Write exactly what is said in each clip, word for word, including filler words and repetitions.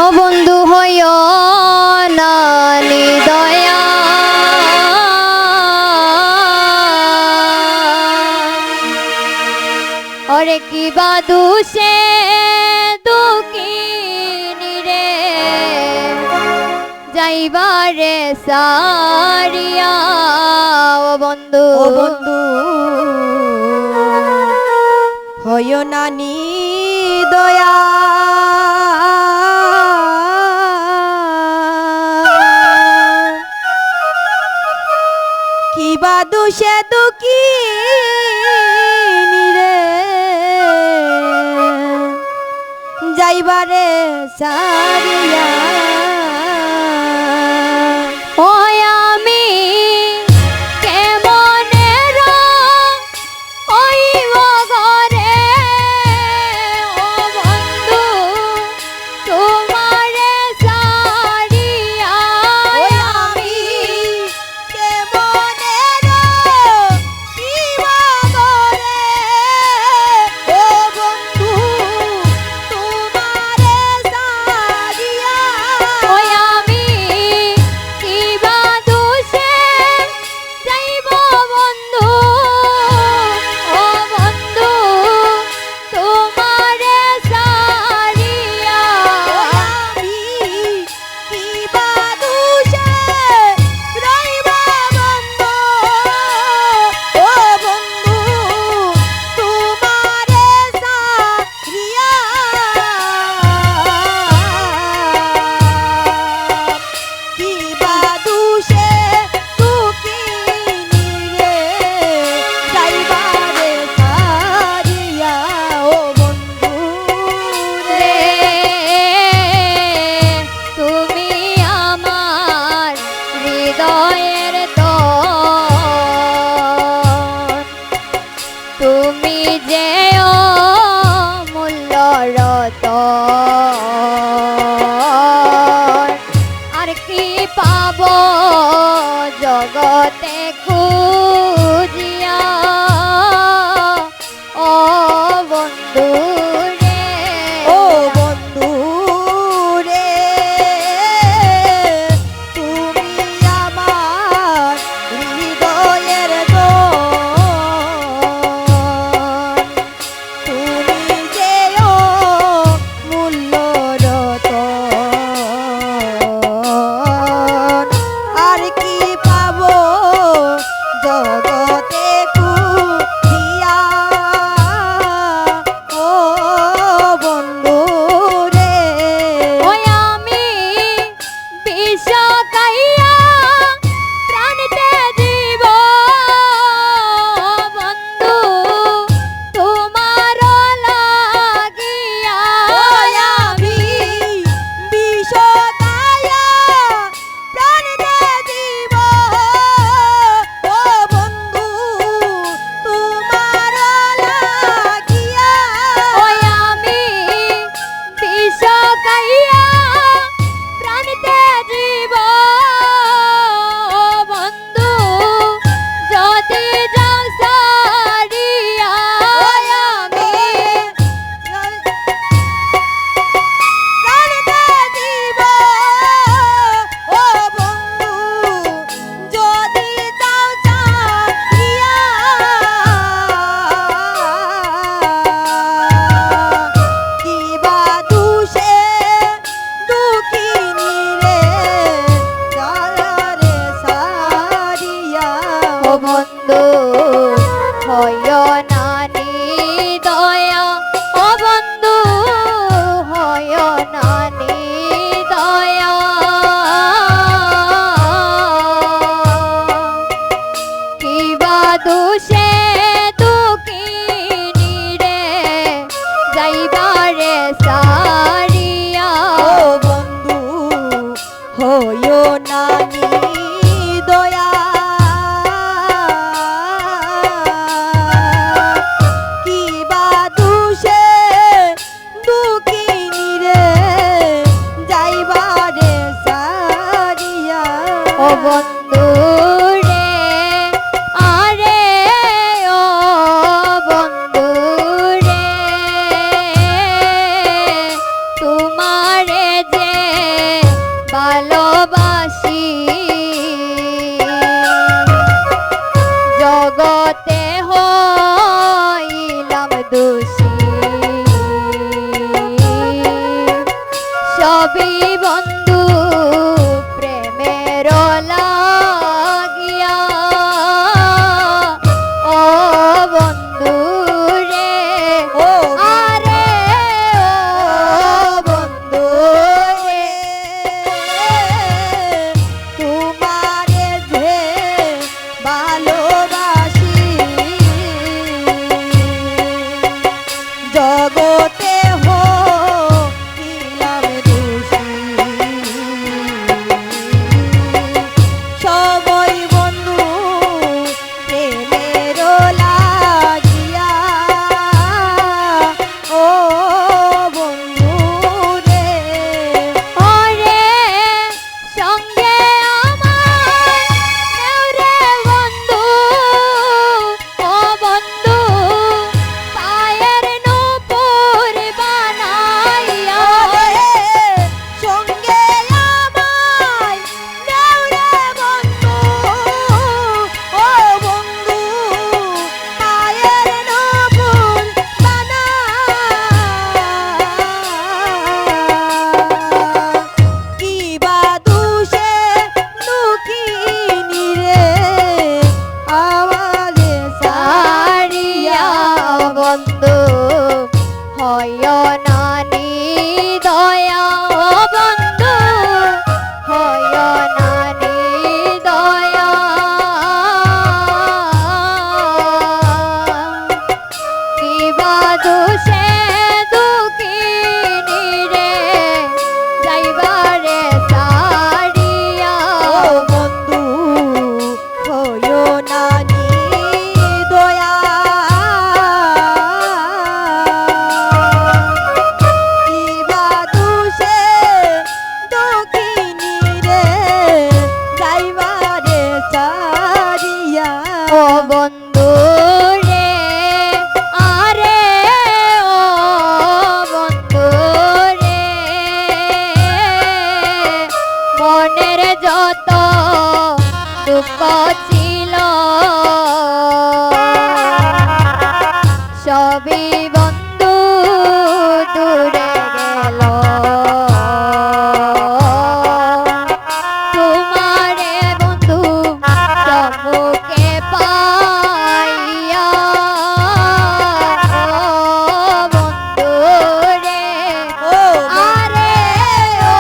ও বন্ধু, হইও না নিদয়া। ওরে কিবা দুষে দুঃখিনী রে, যাইবারে সারিয়া। ও বন্ধু, ও বন্ধু, হইও না নিদয়া। কিবা দুষে দুঃখিনী রে, যাইবারে সারিয়া। ওই আমি কেমনে র-, ওই ও ঘরে, ও বন্ধু, তোমারে সারিয়া। ওই আমি কেমনে র-, কিবা ঘরে, ও বন্ধু, তোমারে সারিয়া। ওই আমি কিবা দুষে যাইব বন্ধু, ও বন্ধু, তোমারে সারিয়া। আমি কিবা দুষে রইব বন্ধু, ও বন্ধু, তোমারে সারিয়া। কিবা দুষে দুঃখিনী রে, যাইবারে সারিয়া। ও বন্ধু রে, তুমি আমার হৃদয়ের ধন। তুমি যে অমূল্য রতন, আর কি পাব জগতে খুঁজিয়া। ও বন্ধু রে, ও বন্ধু রে, তুমি আমার হৃদয়ের ধন, তুমি যে অমূল্য রতন, আর কি পাব জগতে খুঁজিয়া। ও দোষী। সবই বন্ধু প্রেমের লাগিয়া। ও বন্ধু রে, ও আরে ও বন্ধু রে, তোমারে যে ভালোবাসি, জগতে হইলাম দোষী। সবই বন্ধু প্রেমের লাগিয়া, ও বন্ধু রে। ওরে সঙ্গে আমার নেও রে বন্ধু, ও বন্ধু, পায়ের নূপুর বানাইয়া। ওরে সঙ্গে আমার নেও রে বন্ধু, ও বন্ধু, পায়ের নূপুর বানা। কিবা দোষে দুঃখিনী রে, আমারে ছাড়িয়া বন্ধু, হইও না নিদয়া ও বন্ধু, হইও না নিদয়া। কিবা দোষে দুঃখিনী রে, যাইবারে ছাড়িয়া। ও বন্ধু, হইও না নিদয়া। কিবা দোষে দুঃখিনী রে, যাইবারে ছাড়িয়া। ও বন্ধু রে, আরে ও বন্ধু রে, মনের যত দুঃখ ছিল, সবই বন্ধু দূরে গেল। তোমারে বন্ধু সম্মুখে পাইয়া, ও বন্ধু রে, ও আরে ও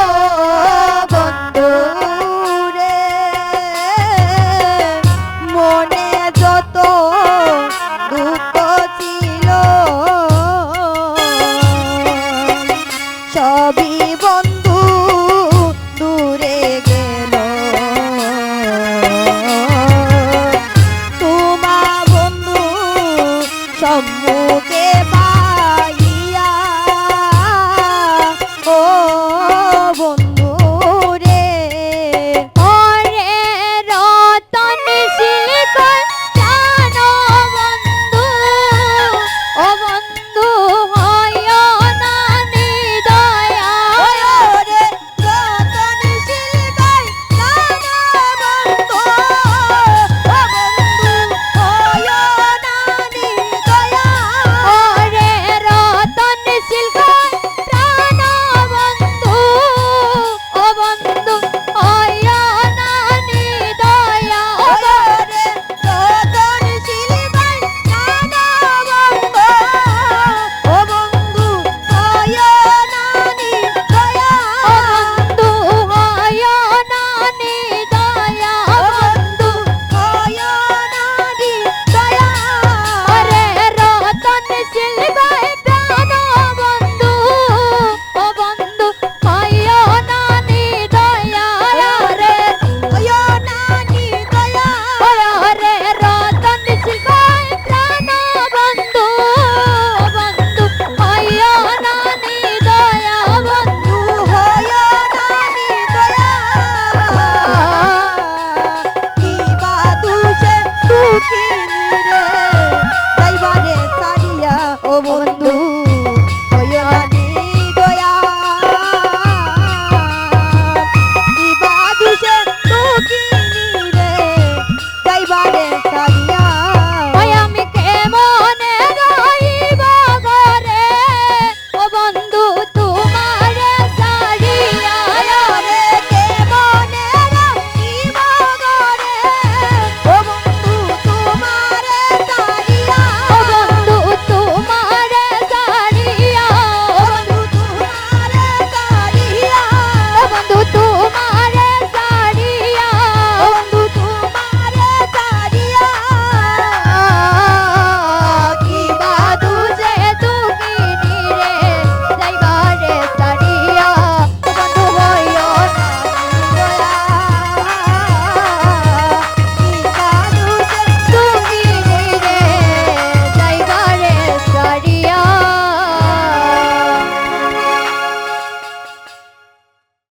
বন্ধু রে, মনে যত দুঃখ ছিল, সবই